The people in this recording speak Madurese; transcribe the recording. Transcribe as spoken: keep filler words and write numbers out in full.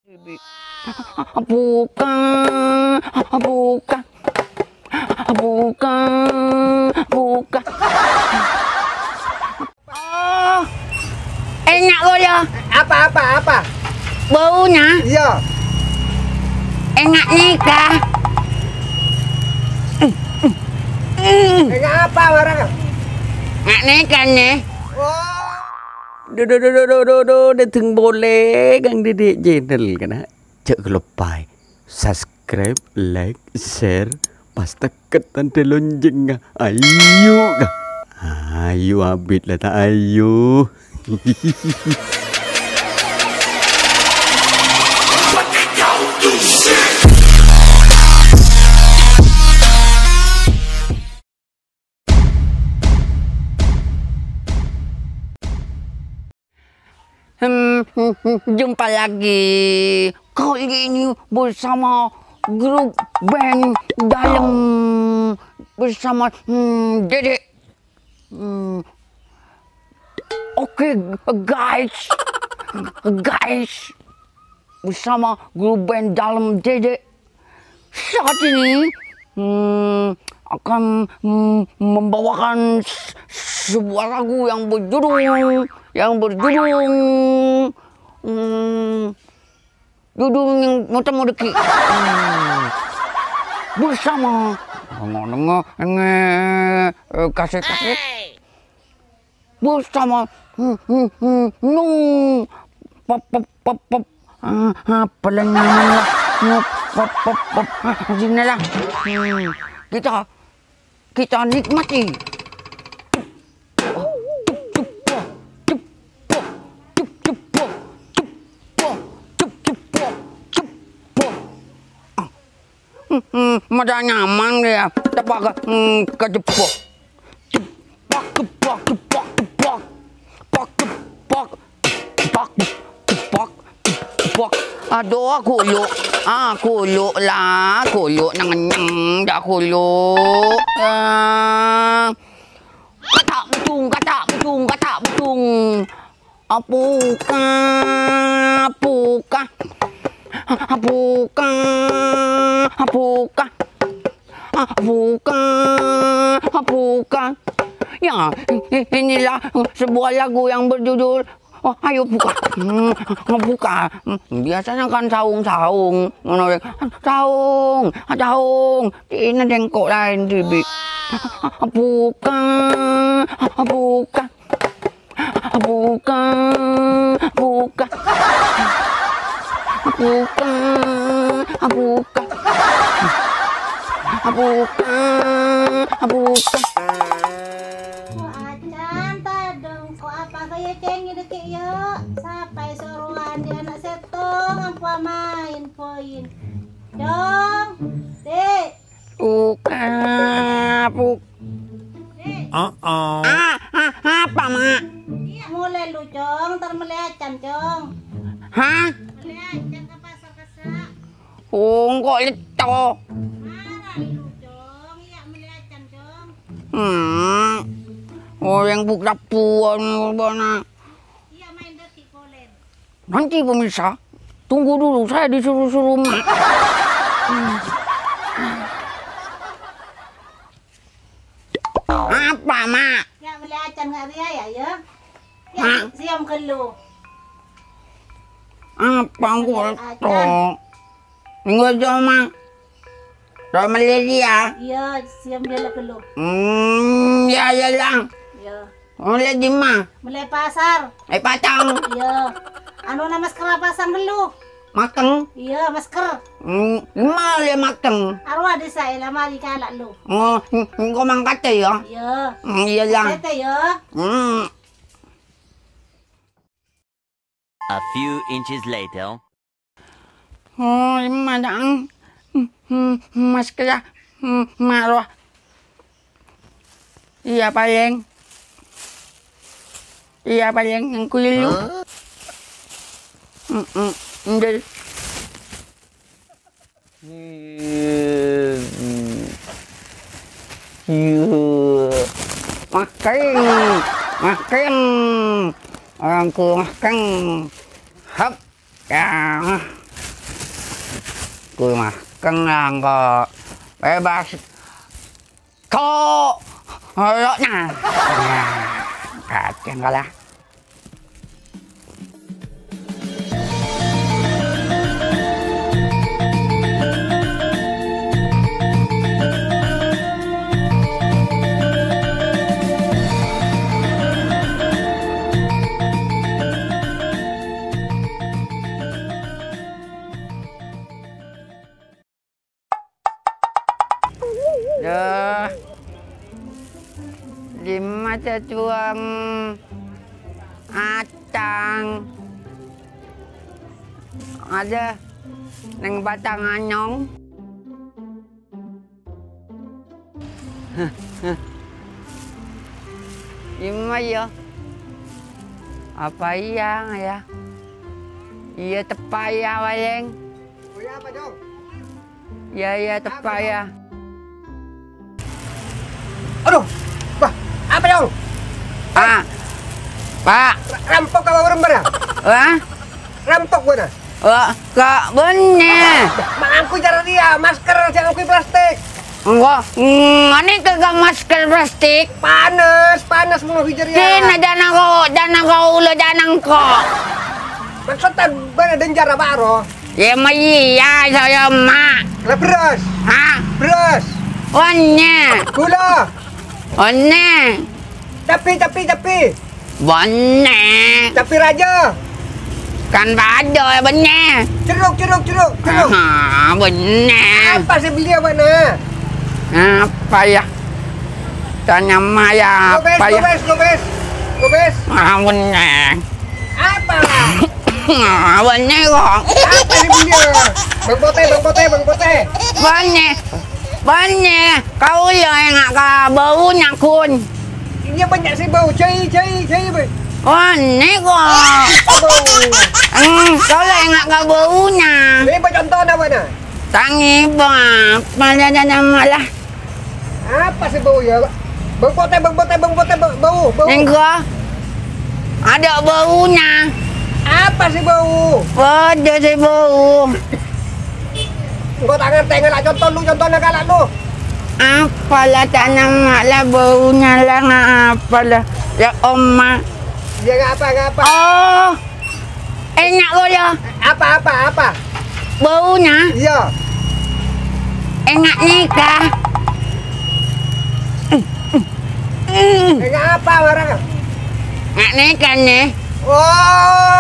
Buka, buka, buka, buka. Oh, enga' bâ'na. Apa, apa, apa? Bâ'na? Iyâ. Enga' nèka. Enga' apa, bârâng? Enga' nèka, nè. Oh. Dhu, dhu, dhu, dhu, dhu, dhu, dhu, dâteng polè ka'dinto channel, kana'. Jhâ' kaloppaè subscribe, like, share, pas tekket tandhâ lonjhângnga. Ayo, ka. Ayo, abit la ta' ayo. Hmm, jumpa lagi. Kali ini bersama grup band Dalem bersama, hmm, Dede. Hmm. Oke, guys. Guys. Bersama grup band Dalem Dede. Saat ini, hmm, akan, hmm, membawakan s-, sebuah lagu yang berjudul, yang berjudul, hmm, judul yang macam mau deki. Hmm, bersama, nge-, nge-, eh, kaset-kaset. Bersama, hmm, hmm, hmm, nung. Pop, pop, pop, pop. Ah, ah, paling nyaman lah. Nung, pop, pop, pop. Ah, sini lah. Hmm, kita, kita nikmati. Ah, hmm, hmm, mada nyaman ya. Tepak, hmm, kejepok. Cepak, cepak, cepak, cepak. Pak, cepak. Cepak, cepak, cepak. Aduh, aku lu, aku lu lah, aku lu neng-neng, dah aku lu. Eh. Katak betung, katak betung, katak betung. Apuka, apuka. Apuka, apuka. Apuka, apuka. Ya, inilah sebuah lagu yang berjudul, oh, ayo buka. Hmm, buka. Hmm, biasanya kan saung-saung. Ngono ya. Saung, saung. Ini dengkok lain, Bibi. Buka, buka. Buka, buka. Buka, buka. Buka, buka. Kok acan tadong, kok apa kaya cengeng dikit, yuk? Sapa sorowan di anak settong, ampo main poin. Dong, Dek. Buka, buk-, Dek. Oh, oh. Ah, ah, apa, Mak? Iya, mulai lu, Cong. Ntar mele acan, Cong. Hah? Mele acan ke pasar kessa'. Oh, engko' letto. Marah lu, Cong. Iya, mele acan, Cong. Hmm. Oh, yang buk rapuan, bana. Iya, main daki polen. Nanti, pemirsa, tunggu dulu, saya disuruh-suruh, Mak. Apa, Mak? Ya, mele acan nggak dia ya, ya? Ya, Mak. Siam kelu. Apa engko' acan. Minggu aja, Mak. Roh mele dia. Iya, siam dia lah kelu. Hmm, ya, ya, Lang. Iya. Mele di ma? Mele pasar. Eh, patang. Iya. Anu na masker pasang dulu. Makeng. Iya, masker. Hmm, mele makeng. Arwah desa ela mari kalak lu. Oh, engko' mangkat ya? Iya. Hmm, iya, Lang. Tete ya. Hmm. A few inches later. Oh, emma dang. Hmm, hmm, masker ya. Hmm, maroh. Iya, palèng. Iya, palèng engko' lèlo. Hah? Mm-mm, endel. Iya. Makeng, makeng. Orèng tuwa makeng. Hap. Ya. Ku mah kennang kok. Bebas. Kok. Oloknya. Nah, kacang kalah. Dah. Dimma cacowang atang? Ada neng batang anyong. Dimma ya? Apa iya ya? Iya teppa' ya, Waleng. Oh, iya, apa, Jong? Iya, iya, teppa' ya. Aduh, Bah, apa, Jong? Ah, Pak. Ra-, rampok apa orang pada? Wah? Rampok pada? Wah, kok benne? Mangku cara dia, masker, jangan kui plastik. Engko', ngene ke masker plastik. Panas, panas mau hijau ya. Sini, jangan kau, jangan kau ulo, jangan kau. Maksudnya, bana denjar apa, roh? Ya, ma iya, saya, Mak. Lah, beras. Hah? Beras. Onne. Gula. Onne. Capi, capi, capi. Benne. Capi raja. Kan raja, benne. Jeruk, jeruk, jeruk, jeruk. Aha, benne. Apa sih beli apa, nah? Apa ya? Tanya Maya, apa ya? Gobes, gobes, gobes. Ah, benne. Apa? Ah, benne kok. Apa sih beli apa? Bang Pote, Bang Pote, Bang Pote. Benne. Benne. Kau ya enggak ka bau nyakun. Iya, banyak sih bau. Jai, jai, jai, Bang. Benne kok. Bau. Hmm, kau lah enggak ka baunya. Ini apa contohnya, mana? Tangi, Bang. Mana, mana, mana lah. Apa sih bau ya, Pak? Bang Pote, Bang Pote, Bang Pote, ba-, bau, bau. Nengko. Ada baunya. Apa sih bau? Ada sih bau. Engko' tak ngerti, ngelak contoh lu, contohnya kalak lu. Apalah tanam lah baunya lah, apalah. Ya, Oma. Ya, ngapa, ngapa? Oh. Enyak kok ya? Apa, apa, apa? Baunya? Iya. Enyak nikah. Enyak apa, barang? Enyak nikah nih. Oh.